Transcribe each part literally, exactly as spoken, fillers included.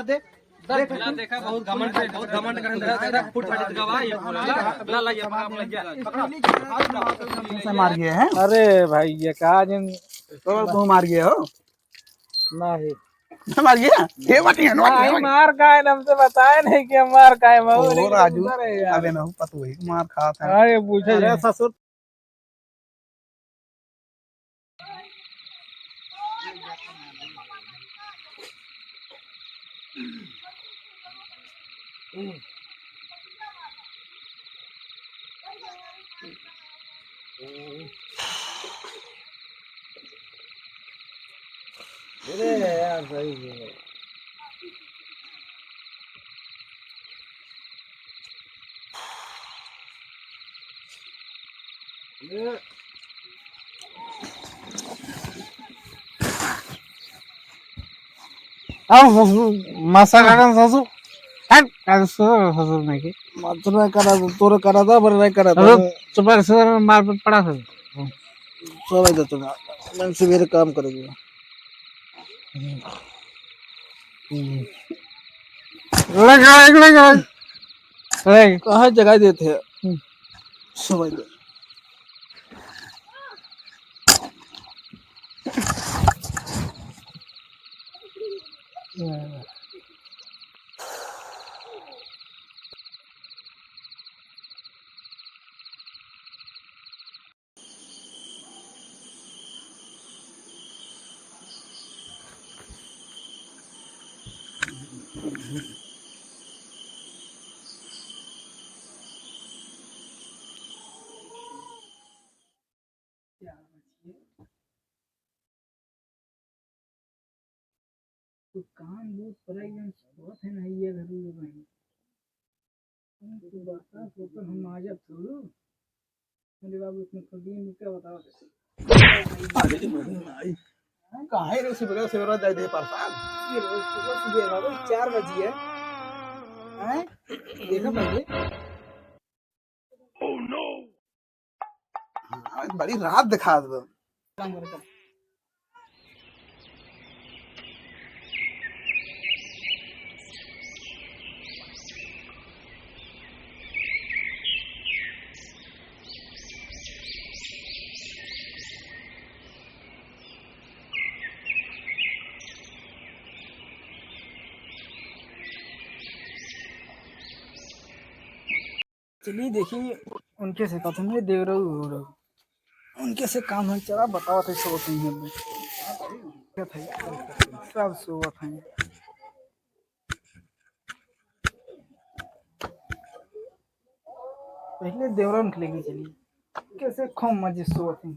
दे, देख, ला, देखा, बहुत घमंड, बहुत घमंड करन, रख, रख, फूट फाट गवा, ये पूरा, ला, ला, ला, ये अपना, अपना, ये। से मार गए हैं। अरे भाई, ये का जिन तो तू मार गए हो? नहीं। मार गया? ये बात नहीं है, बात नहीं है। मार का है, हमसे बताए नहीं कि हम मार का है, मऊ ओ, नहीं राजू, उधर है यार। अबे ना, पतोही के मार खात है। अरे, पूछे अरे, नहीं। ससुर। अरे यार, सही है। आओ ससुर, मासा काका ससुर। हट, काका ससुर, ससुर नहीं के। मासा नहीं करा तो, तोरे करा था, पर नहीं करा था। अरे, चुप कर, ससुर, मार पे पड़ा ससुर। चलो इधर तुम, मैं सवेरे काम करेंगे। लगा, लगा, लगा। कहाँ जगह देते हैं? हम्म। समझ गए। चार बजिए। तो काम बहुत पड़ा, एकदम सोत है ना, ये घर में बनी। हम तो बता, सोत हम आ जात थोड़ू। अरे बाबू, इतने फकीर में क्या बताओ? अरे भाई, काहे रे, सुबह सुबह जाए दे परेशान। ये रोज सुबह सुबह बाबू, चार बजिए। हैं? देखो पहले। Oh no! हाँ, बड़ी रात दिखा दो। चलिए देखिए, उनके से कहते हैं, देवरऊ, उनके से काम है, चला बताओ थे, सोवत नहीं है, सब सोवत हैं। पहले देवरन के लेके चली, कैसे खूब मजे सोवत हैं।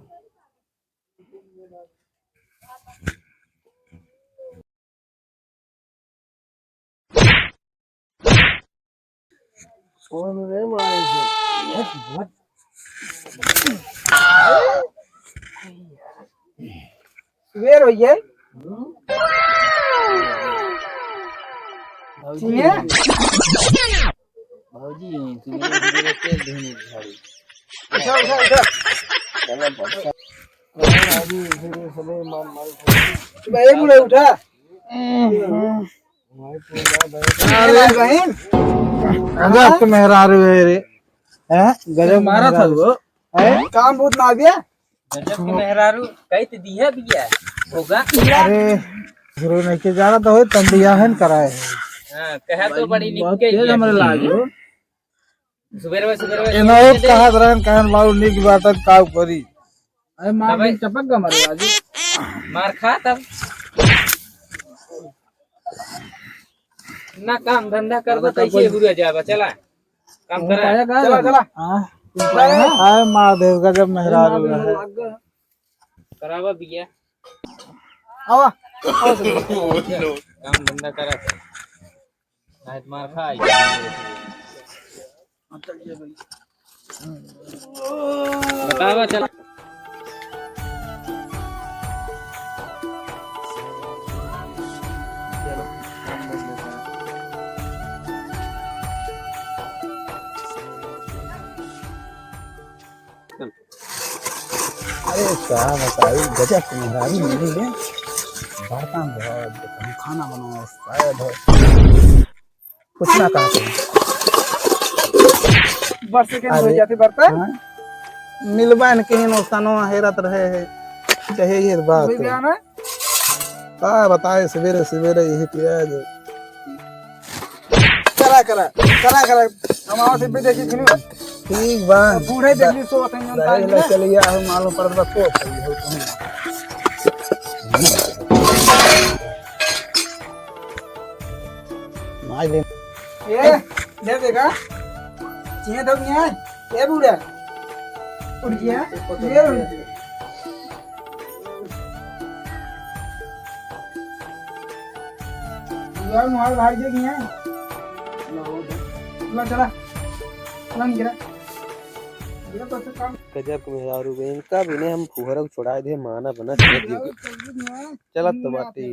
कौन रे मारे से? हट, हट। सुबेर हो गया। भौजी हैं? भौजी हैं, सुबेरे सुबेरे तेल धोने झाड़ू। उठा, उठा, उठा। चलो, बच्चा। भाई, बुढ़ा उठा। अरे बहन। गजब के मेहरारू है रे। हैं? गजब मारा था मेहरारू। वो। हैं? काम बहुत ना दिया। गजब के मेहरारू, कई तो दिया बिया। होगा। अरे, गुरु नहीं के जाना तो होय, तम बियाहन कराए है। हाँ, कहा तो बड़ी निक बहुत गई तेज है। हमरे लाग हो। सुबेरवा, सुबेरवा, एना एक सुबेरवा कहत रहन, कहन बाबू निक बात है, काउ करी। अरे मार अबे। दिन चपक गा मारे बाजू। मार खा तब। ना काम धंधा करबो, अब तो कैसे कोई हुआ जाबा? चला, काम वो करा। पाया गा चला, बाबू। चला। हाँ। हाय महादेव, गजब मेहरारू है। लाग गा। करावा बिया। आवा। काम धंधा करा। नहीं तो मार खाई। बतावा चला। अरे का बताई, गजब के मेहरारू मिली है। बर्तन धो, खाना बनाओ, शायद हो। कुछ ना कहा तुम। बस सेकंड हो अरे, जाते बर्तन। हाँ? मिलबा न कहीं नौस्तानो हेरत रहे है। चाहे ये बात वही है। बयान है। का बताए, सवेरे सवेरे यही पिया जो। करा, करा, करा, करा। हम आओ से भी देखी सुनी। ठीक बा। बूढ़े देखली सो अतन जन दहेज ताई ला ना। चलिया हो, मालूम पड़त बा, को सही हो तुम। माई ले। ए, ले देखा। चिहे तो नहीं है। ए बूढ़ा। उठ गया। ये उठ गया। यार, मोहर भाई जी की हैं? चला, चला। चला, निकला। निकला, तो अच्छा काम। गजब के मेहरारू बे, इनका भी ने हम फुहरा को छोड़ा दे, माना बना, चलत जीव के। चलत तो बाटी।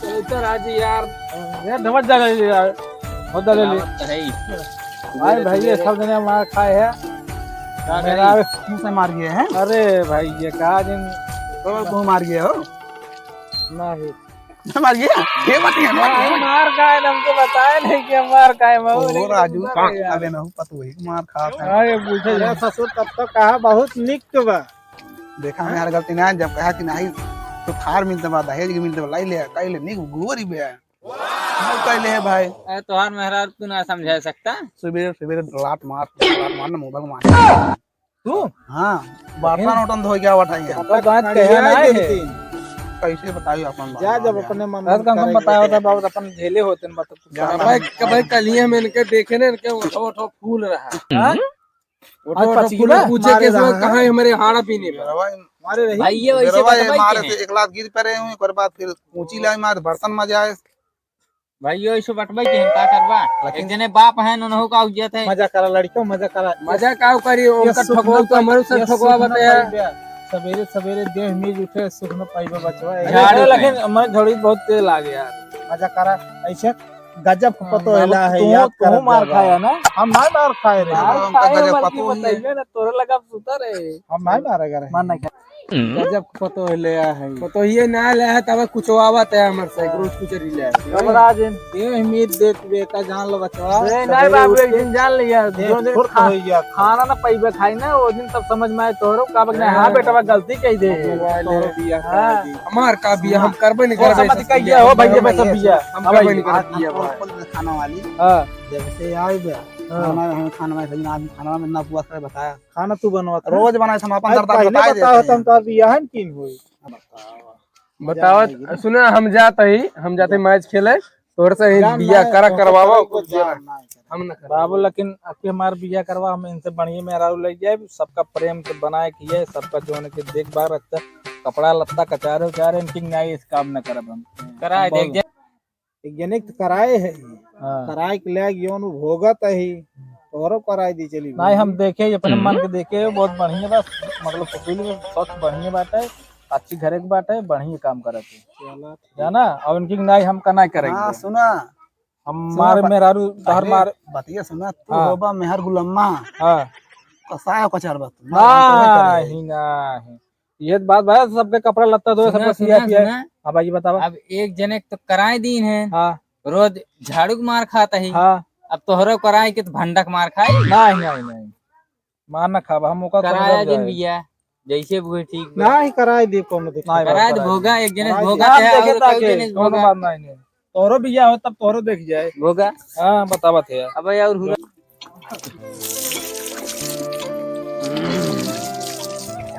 चलो तो राजू यार। यार, ढबत जा ले यार। बहुत जा ले ले। क्या बात है? भाई, भाई, ये सब जने मार खाए हैं। क्या मेरा करी? मुंह से मार गए हैं। अरे भाई, ये कहा जिन तो तुम मार गए हो? नहीं। मार गया? ये मत, ये मत, ये मत। मार खाए, हमको बताया नहीं कि हम मार खाए, मऊ ओ नहीं राजू, सुनता रे यार। अबे ना, पतोही के मार खात है। अरे, पूछे अरे, जा। ससुर, तब तो कहा बहुत निक बा। देखा, हमार गलती ना, जब कहा कि नहीं, तो थार मिलते बा, दहेज के मिलते बा, लाई ले, काई ले, निक गोरी बे। नहीं काई ले है भाई। अरे, तोहार मेहरारू तू ना समझा सकता। सुबेरे, सुबेरे लात मार, लात मार ना, मुंह भगवान। तू? हाँ, बर्तन उठन धोई के आवत है यहाँ। अपना बात कहे ना है। कैसे बताई अपन बात जा, जब अपने मन कम कम बताया होता, बाबू, अपन झेले होते हैं, मतलब, जा, कबई, कबई कलिया में इनके देखे ना, इनके उठो, उठो फूल रहा। हाँ? उठो, आज उठो, पची पूरे ना? पूछे मारे के समय रहा। कहाँ है हमारे हाड़ा पीने पर? बेरवा, मारे रही। भाई, ये वैसे बेरवा, ये बतवाई मारे के से हैं। एक लात गिर पड़े हुए, एक बार फिर ऊंची लाई मार, बर्तन मजा आए। भाई, ये वैसे बटवाई के हैं, का करबा? लेकिन एक जने बाप हैं, उन्हों का उज्जत है। मजा करा लड़को, मजा करा। मजा का करी, ये उनका सुख ठोकवा न तो हमारे से ये ठोकवा सुख न बताया। पाइबे। सवेरे, सवेरे देह मीज उठे, सुख न पाइबे बचवा। झाड़ू अरे, लेकिन में। मैं घड़ी बहुत तेल आ गया। मजा करा, ऐसे गजब के हाँ, पतो बाबू, हिला है, तू, याद तू करत मार जाबा। खाया ना? हम ना मार खाए रहे। मार हम तो खाए गजब हम पतो की ही है। बताइए ना, तोरे लगा सुता रहे। हम ना मारे करे। मार ना खाए। गजब के पतो ले आ है। पतो ये ना ले है, तब कुछ आवत है हमर से, हाँ। रोज कुछ री ले। कब राजन? ये उम्मीद देख बेटा, जान लो बचवा। ए, नहीं सवेरे बाबू, उठ एक के दिन जान लिया, देह जो दिन फुर्त खा-, हो गया। खाना ना पइबे खाई ना, वो दिन तब समझ में आए तोहरो, का बक नहीं, हाँ हाँ। बेटवा, गलती कही दे। हम लोग तोहरो बिया हाँ। करा दी। हमार का बिया, हम करबे नहीं वो करबे। समझ कह गया हो भैया, मैं सब बिया। हम हाँ करबे भाई। नहीं करबे आज बिया हम भाई। कल खाना वाली। हाँ। जब से आए बे, हाँ। खाना, हम खाना में, आज खाना में ना बुआ से बताया। खाना तू बनवा था। रोज बनाए, हम अपन आज दर्द पहले बताए बताओ देते तो हम हैं। तो अभी यहाँ किन होई। बताओ, सुना, हम जात ही, हम जाते मैच खेले, तोर से ही जान बिया ना, करा, तोर से करवावा, करे कुछ को जान। हम ना करवावा। बाबू, लेकिन अके हमार बिया करवा, हम इनसे बढ़िया मेहरारू लग जाए, सबका प्रेम से बनाए किए, सबका जोन के देखभाल रखता, कपड़ा लत्ता कचारे उचारे, इनकी न्याय इस काम न करब हम। कराए हम देख बहुत जा। एक जने के कराए है, हाँ। कराए के ले जौन उ भोगत है, तोहरो कराए दी चली नहीं, भाई। हम देखे, अपने मन के देखे, बहुत बढ़िया बा, मतलब, फुफीली में बहुत बढ़िया बात है, अच्छी घरे के बात है, बढ़िया काम करत है। चला, ठीक। जाना, अब इनकी नहीं, हम का नहीं करेंगे। हाँ, सुना। हम सुना, मारे बत-, मेहरारू, तोहर अरे, मारे। बतिया सुना, तू हाँ। होबा मेहर गुलम्मा। हाँ। कसाय कचर बा तू। ना, हम तो वही करे। नहीं, नहीं। ये बात भाई, सबके कपड़ा लत्ता धोए, सुना, सबके सिया सुना, पिया। सुना। हाँ भाई, बतावा। अब एक जने के तो कराए दीन है, हाँ। रोज झाड़ू के मार खाता ही। हाँ। अब तोहरो कराए के तो भंडा के मार खाई। नहीं, नहीं, नहीं, मार ना खाब, हम ओका कराया समझब दिन जाए। बिया, जैसे भी ठीक बा। नहीं, कराए दे, कोनो दिक्कत नहीं, नहीं। कराए दे, भोगा, एक जने कराए भोगा दे। चाहे आप देखे और ताके, एक जने कोनो भोगा। बात नहीं, नहीं। तोहरो बिया हो, तब तोहरो देख जाए। भोगा। हाँ, बतावत है। अब यार, हुरा।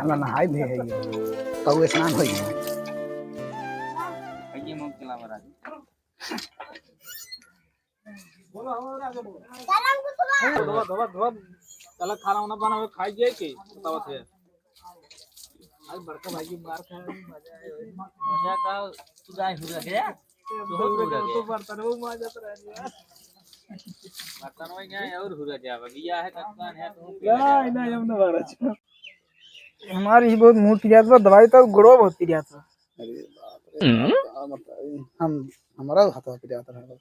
हमरा नहाई भी है ये। कऊ स्नान होई है। आइए, मौज चला महाराज। धोआ, धोआ, धोआ। चला, खाना वाना बनावे, खाई जाए के बतावत है। आज बड़का भाई की मार खाए, मजा आए भाई। मजा का, तू जाए हुआ गया? तू हो हुआ गया? तू बर्तन वो मार जाता रह गया। बर्तन वही गया और हुआ गया, बगिया है, कप्तान है, तू ना, ना, हम ना मारा। हमार ही बहुत मुंह पिरात बा, दवाई तो गोड़वा बहुत पिरात बा। अरे बाप रे, हम्म। का बताई, हम, हमारा हाथ पिरात रहा।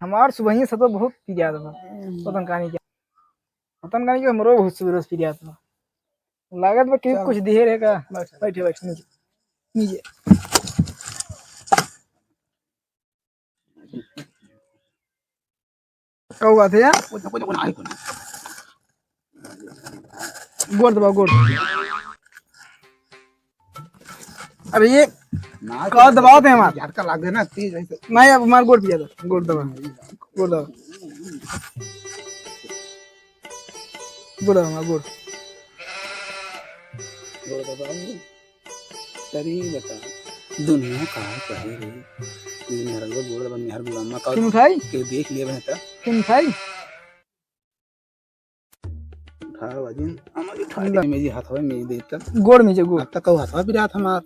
हमार सुबहिया से तो बहुत पिरात बा। हम्म। पता न कहानी क्या, पता न कहानी क्या, हमरो बहुत सुबह से पिरात बा। लागत बा कि चल। कुछ दिहे रहे का। बैठ। बैठे, बैठ, नीचे, नीचे। का हुआ थे यार? कुछ ना, कुछ ना, कुछ ना। गोड़ दबाओ, गोड़। अरे ये ना, का दबाओ थे हमार? झटका लाग गया ना, तेज ऐसे। नहीं, अब हमार गोड़ पिया था, गोड़ दबा, गोड़ दबा, गोड़ दबा, हमार गोड़। गोड़ दबा। तरी बता, दुनिया का कहे रे? ये मेहरवा गोड़ बा, मेहर गुलामा का फिन उठाई? के देख लिए बहता। फिन उठाई? उठा बाजिन, हम उठा ले। मेजी हाथ में मेज देता। गोड़ में जे गोड़। अब तक हाथ में बिरात हमार।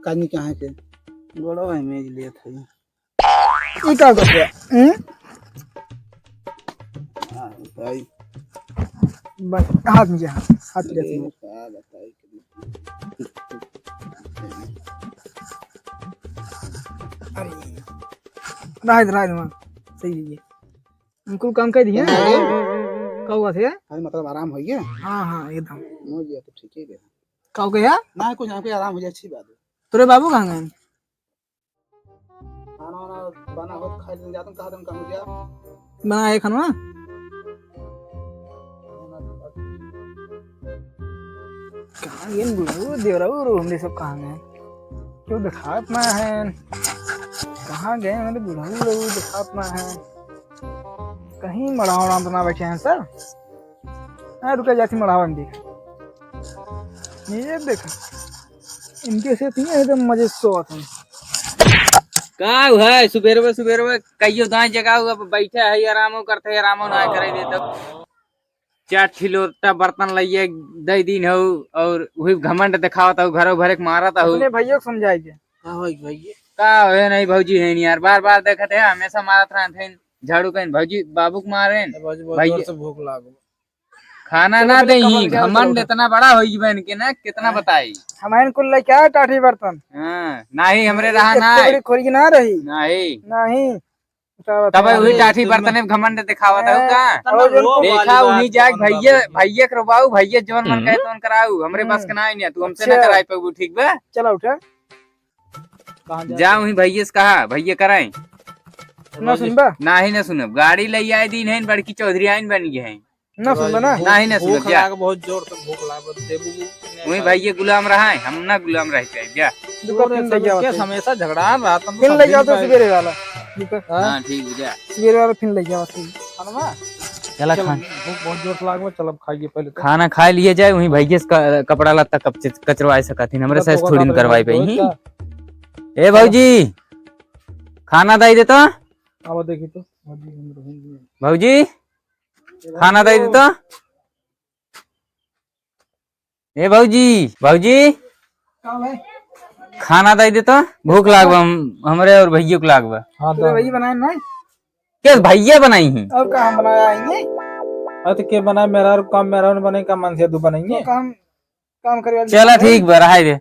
काजनी कहाँ के? गोड़ो है मेज लेत है। ई का कर दिया? हम्म? हाँ, भाई। बस, हाथ में जा, हाथ में जा। का बताई? अरे, राय दे, राय दे, हाँ, सही है ये। कुल काम कर दिए। अरे। का हुआ थे? अरे, मतलब, आराम हो गया? हाँ, हाँ, एकदम। हो गया तो ठीक है। का हो गया? ना, कुछ ना, कोई आराम हो जाए, अच्छी बात है। तोरे बाबू कहाँ गए? खाना वाना बना हो, खाए दिन जातन, कहा दिन काम हो गया। बना है खाना? कहाँ गए बुढ़ऊ, देवराऊ, रो हमरे सब कहाँ गए? क्यों दिखात ना है? कहाँ गए मेरे बुढ़ऊ, रो दिखात ना है? कहीं मड़ाव उड़ाव तो ना बैठे हैं सर? हाँ, रुका जाती मड़ावा में देख। ये देख। इनके से तो एकदम मजे से सोवत हैं। का है, सुबेरवे सुबेरवे कहियो दाएं जगाऊ, अब बैठे है, आरामो करते हैं, आरामो ना करे दे तब। चार ठिलोटा बर्तन लइए दे दीन हो और वही घमंड दिखावत हो, घरों भरे के मारत हो। अपने भैया को समझाइए। का होई भैया? का होए नहीं भौजी है नहीं यार, बार बार देखत है, हमेशा मारत रहत हैं झाड़ू कहीं भौजी बाबू के मारे। ए भौजी, बहुत भैया। जोर से भूख लागल। खाना चलो ना पहले दे, कमल के यहाँ घमंड चलो। इतना बड़ा होई बन के ना, कितना हाँ। बताई। हमारे कुल लेके आए टाठी बर्तन। हाँ, नाही हमरे रहा एक ना। टुकड़ी खोरी की ना रही। नाही। नाही। उठा तब बता। वही अरे, टाठी तुम बर्तन में घमंड दिखावत हो हैं, का? और जो उनको देखा वाली उन्हीं बात जाए कौन भैया, बाबू? भैया के रोबाऊ, भैया जवन मन हम्म। कहे तवन कराऊ, हमरे बस हम्म। के ना आइने, तू हमसे अच्छा। ना कराई पाऊ, ठीक बा? चला उठा। कहाँ जा जा रहे? उन्हीं भैया से कहा, भैया कराई। ना सुनबा? नाही ना सुनब, गाड़ी ले आए दिन है, बड़की चौधरी आइन बन गए हैं। ना सुनबा ना? भूख, नाही ना सुनब, भूख जा। लाग, बहुत जोर से भूख लाग, बस देबू नहीं वही खाए। भाई ये गुलाम रहा है, हम ना गुलाम रह जाए, जा। दुका तोरे फिन ले सब जाओ के तू। हमेशा झगड़ा रहा, तुम फिन सब ले जाओ दिन तो का सुबेरे वाला। दुका। हाँ? हाँ, ठीक है, जा। सुबेरे वाला फिन ले जाओ तू। खानवा? चला चल, खान। भूख बहुत जोर से लाग, चल अब खाइए पहले तो। खाना खा लिए जाए, वहीं भैया से क-, कपड़ा लत्ता कप-, कचरवाए सकत हिन, हमरे बस साथ ओकर थोड़ी न साथ करवाई रह पाई। जाए। ए भौजी, खाना दाई दे तो। अब देखी तो, भौजी, हम रहेंगे। भौजी, खाना दे दे तो। ए भौजी, भौजी, का भाई? खाना दे दे तो, भूख लाग बा हम, हमरे और भैया को लाग बा। हाँ, तो तो। भाई बनाए ना? के भैया बनाई ही? और का हम बनाए आएंगे? अरे तो के बनाए, मेहरारू काम मेहरारू ने बनाई, का मन से तू बनाएंगे? तो काम काम करे वाली चला दुकान है। ठीक बा, रहाई दे।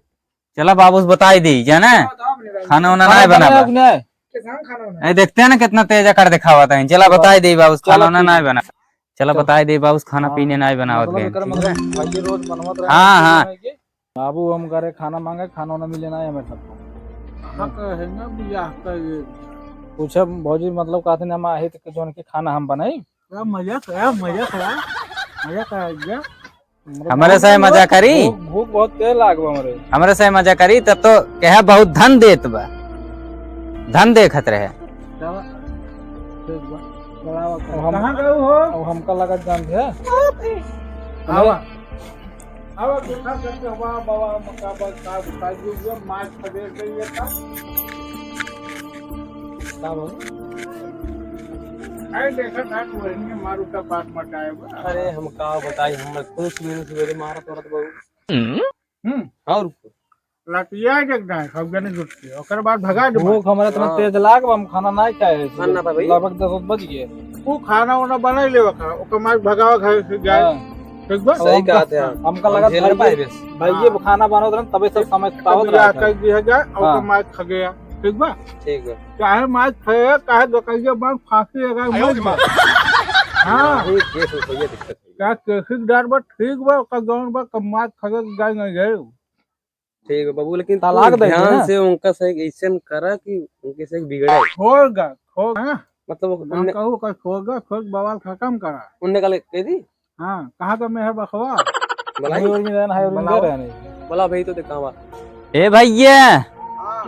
चला बाबू से बताई दे, जाना? हाँ, तो आपने बताई। खाना वाना खाना नहीं बनावा। बनाया कि नहीं? कैसे हम खाना बनाए? ए, देखते हैं ना कितना तेज अकड़ दिखावत है। चला चला। बताई दे बाबू से, चला खाना वाना ठीक नहीं है। बना। चला चला। बताई दे बाबू से, खाना हाँ। पीने नहीं बनावत मतलब गए। एकर मतलब भाई रोज बनवत रहे हाँ, हैं, हाँ। है कि बाबू हम घरे खाना मांगे, खाना वाना मिले ना हमें सबको। हाँ, तो है ना बियाह का ये। पूछे भौजी मतलब कहते ना हम आही तो जोन के खाना हम बनाई। क्या मजाक है, मजाक है, मजाक है क्या? हमरे से मजा करी? भूख, भूख बहुत तेज लाग बा हमरे। हमरे से मजा करी, तब तो कहे बहुत धन देत बा। धन देखत रहे। चला, ठीक बा। चला, अब हम, कहाँ गए हो? अब हमका लगत जान है। आवा। अब देखा करते हुआ बाबा मका बस का बता दियो, ये मार खदेड़ के ये था। का बाबू? अरे देखा था, तू वही मारू का बात मचाए बा। अरे हम का बताई, हम खुद सवेरे सवेरे मारा पड़त बाबू। हम्म। और लटिया के एकदम सब जने जुट के, ओकर बाद भगा दे। भूख हमरा इतना हाँ। तेज लाग बा, हम खाना नहीं खाए हैं। खाना ना था भाई। लगभग दस बज गए। वो खाना वाना बना ले, ओकर, ओकर मार भगावा खाए से जाए। हाँ। ठीक बा? सही कहा थे आप। हमका हम लगा झेल था नहीं पाए कि बस। भाई ये हाँ। खाना बनावत रहन, तबे सब समय तो पावत बियाह रहा था। कर दिया जाए, और हाँ। ओकर मार खा गया। ठीक बा? ठीक बा। चाहे मार खाए, चाहे गकैया मार फांसी लगा, आयो मर रे माँ। जाए। हाँ। ये केस हो, ये दिक्कत है। का केसिक डार बा, ठीक बा, ओकर जौन बा, कब मार खा गया, गाय नहीं गए। ठीक बा बाबू, लेकिन तलाक तू दे दे ध्यान ना। से उनका से ऐसन करा कि उनके से बिगड़े। होगा, होगा। मतलब हम उनने कहू का होगा, खोज बवाल खत्म करा। उनने कहले, कह दी? हाँ, कहाँ का मेहर बखवा? बोलाई? नहीं, और नहीं रहना है, और नहीं बुलाओ। रहना है। बोला भाई तो देखा हुआ। ए भैया, हाँ।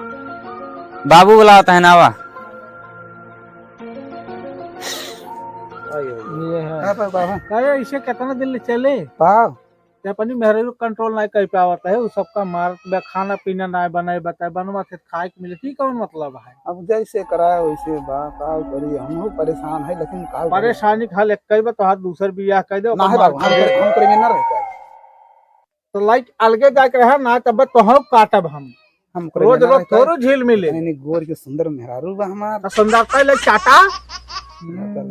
बाबू बुलावत है ना, आवा। आइए, आइए। ये है। हाँ, बाबा। अरे, इसे कितना दिन ले चले? बाबू। ते अपनी मेहरारू control नाहीं कर पावत है, उ सबका मारत बा, खाना पीना नाहीं बनाए बताए, बनवा से खाए के मिले, की कौन मतलब है? अब जैसे कराए वैसे बा, का करी, हमहू परेशान है, लेकिन का करी? परेशानी के हल एक ही बा, तोहार दूसर बियाह कर दे, ना ओकर है मार बाबू, हम खा करे, ले। हम करे में ना रहता है। तो लाइट अलगे जाके रहा ना, तब तोहरो काटब हम। हम करे रोज में ना रोज रहता है। थोड़ो झील मिले। इतनी गोर के सुंदर मेहरारू बा हमार। तो सुंदरता ले चाटा।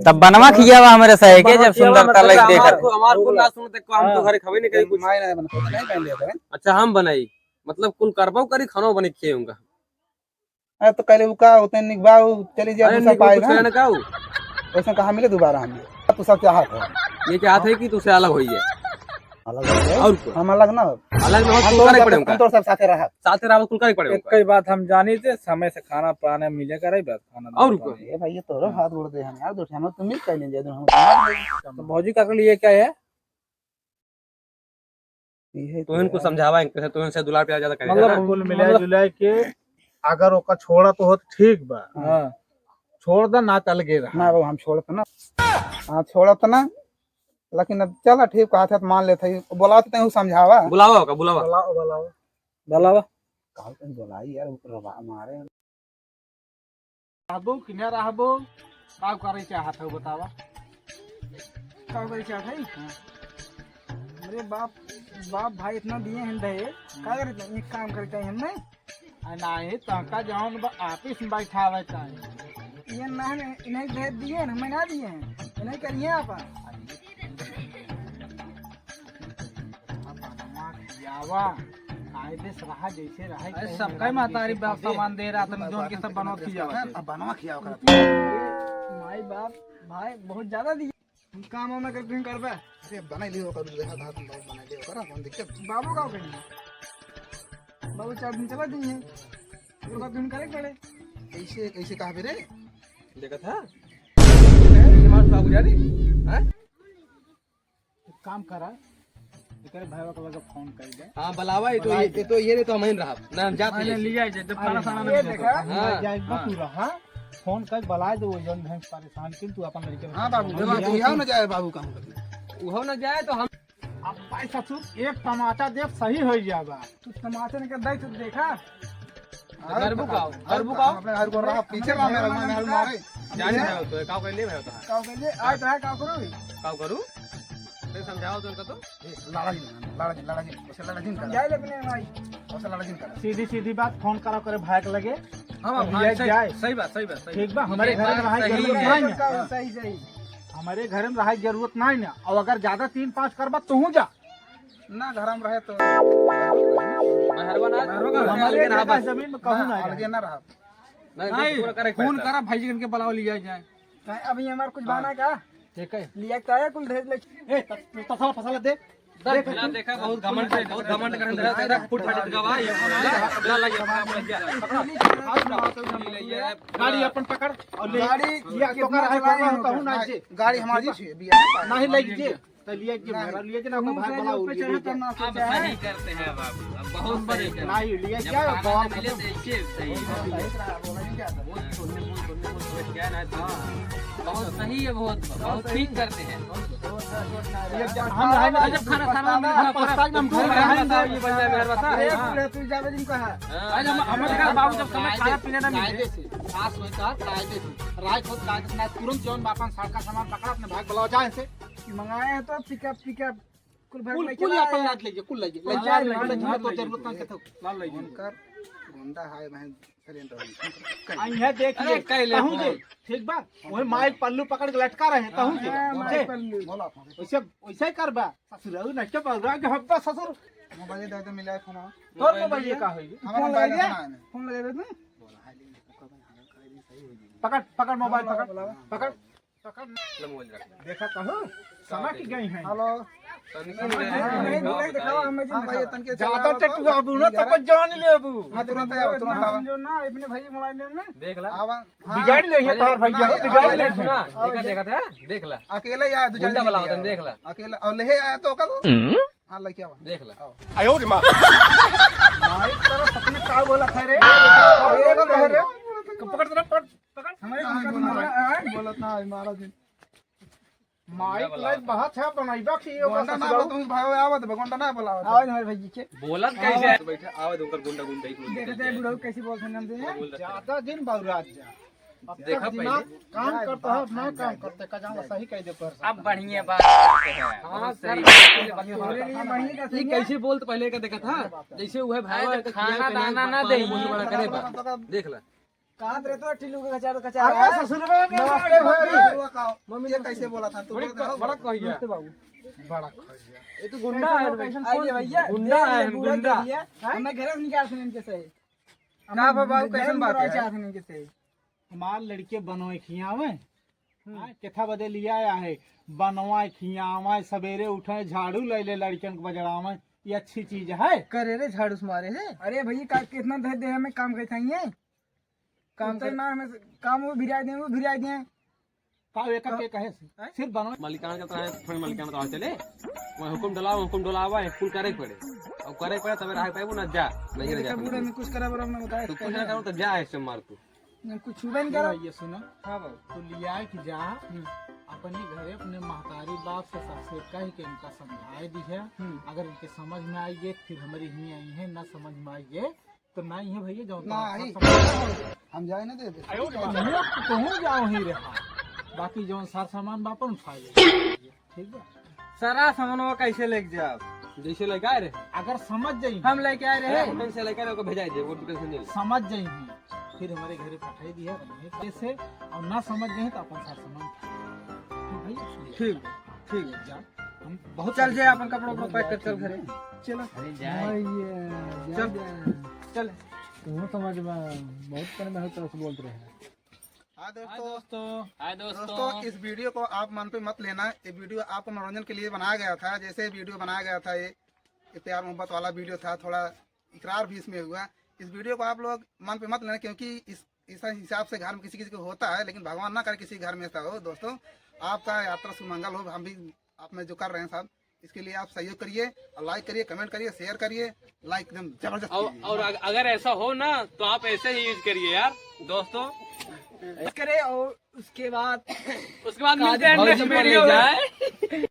तब बनवा खियावा हमरे सहे के, बनवा जब खियावा, सुंदरता मतलब लग हमार देखत। को, हमार को ना सुनते को, हम तो हाँ। घरे खावे नहीं करी कुछ। माय ना बना, नहीं पहन लिया करें। अच्छा, हम बनाई, मतलब कुल करबो करी, खानो बने खियाऊंगा। अरे तो कहले उ का होते निक बा, उ चली जाए अरे दूसरा निक पाए कुछ ना। कहना का हो? वैसे कहाँ मिले दोबारा हम? अब तू सब चाहत है। ये चाहत है कि तुझसे अलग होइए। अलग हो जाए। और क्या? हम अलग ना हो। अलग ना हो, हम कुल तो करे सब, पड़े हम उनका। तो सब साथे रहा। साथे रहा, कुल करे पड़े एक उनका। कई बात हम जानी थे, समय से खाना पानी मिले करे, बस खाना और दाना क्या? पानी। ए भाई, ये तोरो हाथ गोड़ दे हम यार, दो हम तो मिल कर लेंगे, हम तो भौजी का लिए क्या है? इहे तो तो इनको है। समझावा, इनके से, तो इनसे दुलार प्यार ज्यादा करे, मतलब है ना? कुल मिला मतलब जुला के अगर ओका छोड़ा तो होत ठीक बा। हाँ। छोड़ दा, ना चल गे रहा। ना बाबू, हम छोड़त ना। हाँ, छोड़त ना। लेकिन अब चला ठीक कहत है, मान लेत है। बोलावत तैं समझावा। बुलावा ओका, बुलावा। बुलाओ, बुलाओ। बुलावा। काल तक बोलाई यार, रोवा मारे। रहबो कि ना रहबो, का करे चाहत हो बतावा? का करे चाहत है? हाँ। अरे बाप, बाप भाई इतना दिए हैं दहेज, का करे चाही? एक काम करे चाही हमने। आ नाही, तहका जौन बा, office में बैठावे चाही। ये ना, इन्हें दहेज दिए हैं, हमें ना दिए हैं, इन्हें करिए आप। बनवा खियावा, कायदे से रहा, जैसे रहे, अरे, कहीं सबका मेरा महतारी जैसे बाप दे। सामान दे रहा था, जोन के सब बनवा खियावा थे। अब बनवा खियावा करत। माई बाप, भाई, बहुत ज्यादा दिए। हम काम वाम ना कर, तुम करबे। अरे, बनाई लियो कर, देखा था तुम बहुत बनाई लियो कर, कौन दिक्कत? बाबू का कहीं? बाबू चार दिन चला दी है, ओकर बाद तुम करे पड़े। कैसे, कैसे कहा बे रे? देखा था? ये मार साहब जा रही, हैं? एक काम करा, एकरे भाईवा के लगे फोन कर दे। हाँ, बुलावा, ये तो, बुला ये, दे। ये तो, ये नहीं तो हम ही रहब। ना, हम जात नहीं, नहीं। लिया जाए, जब खाना, अरे, खाना ये नहीं देखा, खाते। हाँ, जाए, हाँ। तू रहा, फोन कर, बुला दे, वो जौन है परेशान, किन तू अपन लड़के हाँ, बाबू, फोन जब लिया तू यहाँ तू। ना जाए, बाबू, काम कर। उहो ना जाए, तो हम अब भाई ससुर, एक टमाटर देब, सही हो जाबा। तू टमाटर के दे, तू देखा। तो करबू का? और करबू का? अपने हर को रहा, पीछे रहा, मेरा, मेरा, मेरा मारे। जाने ना हो तो, का कर ले, मैं होता है। का कर ले, आज रहा, का करू? का करू? नहीं समझाओ तो उनका तो। ए, लड़ा जी, लड़ा जी, लड़ा जी, उसे लड़ा जी कर। समझा ले अपने भाई। उसे लड़ा जी कर। सीधी, सीधी बात, फोन करा करे भाई के लगे। हाँ, अब हाँ, ये सही, जाए। सही बात, सही बात, सही ठीक बा, बात। हमरे ये घर में बात रहा सही जरूरत है। नहीं है। सही, सही। हमरे घर में रहा जरूरत नहीं ना। और अगर ज्यादा तीन पाँच करबा, तू जा। ना, घर में रहे तो। मेहरबा ना, मेहरबा का हमारे अलगे घर रहा का बस। जमीन में कहूँ ना, ना अलगे जाए। ना रहा। नहीं, नहीं, पूरा करे फोन पड़ता। करा, भाई जी, इनके बुलाओ, लिया जाए। काहे, अभी हमारे कुछ हाँ। बहाना का? ठीक है। लिया का है, कुल दहेज ले। ए, त-, तू तसला फसला दे। देख, ना देखा, बहुत घमंड है, बहुत घमंड करने लगा, तेरा फुट फाट का भाई, ये ना लगे, अपना, अपना क्या? गाड़ी अपन पकड़ और ले। गाड़ी या तो कर है, कहूँ ना, गाड़ी हमारी थी, अभी नहीं ले लीजिए। लिए कि ना, मेरा लिए कि ना, तुम भाई से बड़ा जो उल्लू ऊपर चढ़े लिए तो क्या? ना अब सोचा सही है। करते हैं बाबू, अब बहुत हम सही बड़े करते हैं। नहीं, लिए जब क्या खाना बाप मिले तो इसे सही है। सही रहा, बोला नहीं जाता। वो छोड़ने, वो छोड़ने, वो छोड़ने, क्या ना था। बहुत सही है, बहुत, बहुत ठीक करते हैं। ये क्या हम खाना रहे ना, जब खाना, खाना हम पछताए ना, हम पछताए ना, ये बन जाए मेहरबान साहब। अरे, हाँ। पूरा तू ज्यादा दिन का है। हाँ। आज हम, हम बाबू जब समय खाना पीने ना मिले। कायदे से, खास होई तो कायदे से, राय खुद कायदे से ना, तुरंत जौन बापन सड़का सामान पकड़ा, अपने भाग बुलाओ, जाए से। मंगाए हैं तो पिकअप, पिकअप कुल भर कुल, लेके कुल लाए अपन हैं। लाद लेके, कुल लाइए, हाँ, लाइए, लाद लाइए, लाइए, लाद लाद लाइए, लाइए। जरूरत ना कथो। लाद लाइए। उनकर गुंडा है, बहन, सरेंद्र है। आ, इहाँ देख अरे, ले, कह ले कहूँ फोन। जे, ठीक बा? वही माइक पल्लू पकड़ के लटका रहे, कहूँ जे, हाँ, माइक जे। पल्लू। बोला फोन। वैसे, वैसे ही करबा। ससुर, नहीं क्या बोल रहा है कि हब्बा ससुर। मोबाइल दे दे, मिला है फोन। तोर मोबाइल ये का है? हमारा फोन मोबाइल लगे? फोन आने। फोन लगे ना? पकड़, पकड़ मोबाइल, बोला, पकड़, बोला। पकड़। पकड़। ले मोबाइल रख। देखा कहूँ, सनक गई हैं। हेलो। तनिक हाँ, सुन ले। नहीं, नहीं, दिखावा, हमें हाँ, भाई, तनके ज्यादा चलावा तो। टटुआ बू ना, तब जान लेबू। हाँ, तुरंत आवा, तुरंत आवा। जो ना, अपने भाई मोबाइल में। देख ला। आवा। हाँ। बिगाड़ ले, ये अरे, तार भैया, हाँ, बिगाड़ ले। सुना, देखा, देखा था, देख ला। अकेला या दू गुंडा जल्दी वाला ले होता है, आवा। देख ला। अकेला, और ले आया तो कल। हम्म? हाँ, लेके आवा। देख ला। आवा। आयो रे माँ। भाई, तेरा सपने का बोला था रे? अरे, अरे, अरे। पकड़, पकड़, पकड़। हमारे हाँ, बोला ना, हाँ। बोला ना, मारा दिन। माइक लाइट बहुत है, बनाइबा की ये गोंडा ना ससुराल। बोला, तुम भाई आवत बा, गोंडा ना बोला आवत। आवाज हमारे भाई जी के। बोलत कैसे है? बैठे, आवत ओकर गुंडा गुंडा ही बोलत देखते हैं है। बुढ़ऊ कैसे बोलत हैं नाम से। बोलत देखते है। ज्यादा दिन बौरात जा। अब देखा तक दिमाग पहले। काम करता है, अपना काम करते, का जाऊँ सही कह दे पर। अब बढ़िया बात करते हैं। हाँ, बहुत सही। कर। अरे, ये बढ़िया ये बात है। कैसे बोलत पहले का देखा था? जैसे वह भाई अरे, तो खाना दाना ना दे। बड़ा करे बा। देख ला। कहाँ पे रहते हो? टिल्लू के कचार, कचार अरे है। ससुरवा में नमस्ते भाई। मम्मी ये कैसे बोला था? तू बड़ी बोल रहा क-, बड़ा कहिया। नमस्ते बाबू। बड़ा कहिया। ये तो गुंडा है भाई। आइए भैया, गुंडा देख है, ले, बुरा गुंडा। देख लिया। हाँ? हमें घर से निकाल सुन इनके सही। का बा बाबू, कैसन बात है? चाह सुन इनके सही। हमार लड़के बनवाए खियावे। हम्म। हाँ, केथा बदे लिया आया है। बनवाए खियावे, सवेरे उठे, झाड़ू ले ले, लड़कन को बजड़ावे। ये अच्छी चीज है? करे रे, झाड़ू से मारे है। अरे भैया, का कितना धर दे हमें काम करता ही है। काम उतर कर। मार में से, काम वो भिराई दे, वो भिराई दे। का एका का-, के कहे से? हैं? सिर्फ बनवा। मालिकाना के तरह थोड़ी मालिकाना तो चले। वह हुकुम डलावा, हुकुम डलावा, एक कुल करे पड़े। और करे पड़े तबे रहे पाएबो ना, जा। नहीं ये रह जा। बूढ़ा में कुछ करा बरा हमने बताया तू कुछ ना करो तो जा, ऐसे मार तू। नहीं, कुछ छुबे नहीं करो। ये सुनो। हाँ बाबू। तो लिया कि जा, हम्म। अपने घरे अपने महतारी बाप से सबसे कह के इनका समझाए दी है। हम्म। अगर इनके समझ में आई गए, फिर हमारी ही आई है, ना समझ में आई गए, तो ना ही है भैया, जो ना आई। हम जाए ना देबे। मुँह तो कहूँ जाओ ही रहा, बाकी जौन सार सामान बापन उठा ले। ठीक बा? सारा सामानवा कैसे लेके जाब? जैसे लेके आए रहे। अगर समझ जाई। हम लेके आए रहे। अरे, हम से लेके आए, ओके भेजाई दे, वो दुकान से ले ले। समझ जाई ही, फिर हमारे घरे पठाई दिया, वहीं पे से, और ना समझ जाई तो अपन सार सामान। ठीक भैया, सुनिए। ठीक, ठीक। जा, हम बहुत चल सारे जे, सामान अपन कपड़ा उपड़ा पैक कर, चल घरे। चलो। अरे जाए। हाँ, ये, चल। जा, जा। चल। तू समझ में बहुत कम में तरह से बोलते रहे। हाँ दोस्तों। हाय दोस्तों। हाय दोस्तों। दोस्तों, इस वीडियो को आप मन पे मत लेना, ये वीडियो आपको मनोरंजन के लिए बनाया गया था। जैसे वीडियो बनाया गया था, ये, ये प्यार मोहब्बत वाला वीडियो था, थोड़ा इकरार भी इसमें हुआ। इस वीडियो को आप लोग मन पे मत लेना, क्योंकि इस, इस हिसाब से घर में किसी किसी को होता है, लेकिन भगवान ना करे किसी घर में ऐसा हो। दोस्तों, आपका यात्रा सुमंगल हो, हम भी आप में जो कर रहे हैं सब, इसके लिए आप सहयोग करिए और लाइक करिए, कमेंट करिए, शेयर करिए, लाइक एकदम जबरदस्त और, कीजिए। और अग-, अगर ऐसा हो ना तो आप ऐसे ही यूज करिए यार दोस्तों। करे और उसके बाद उसके बाद मिलते हैं नेक्स्ट वीडियो में।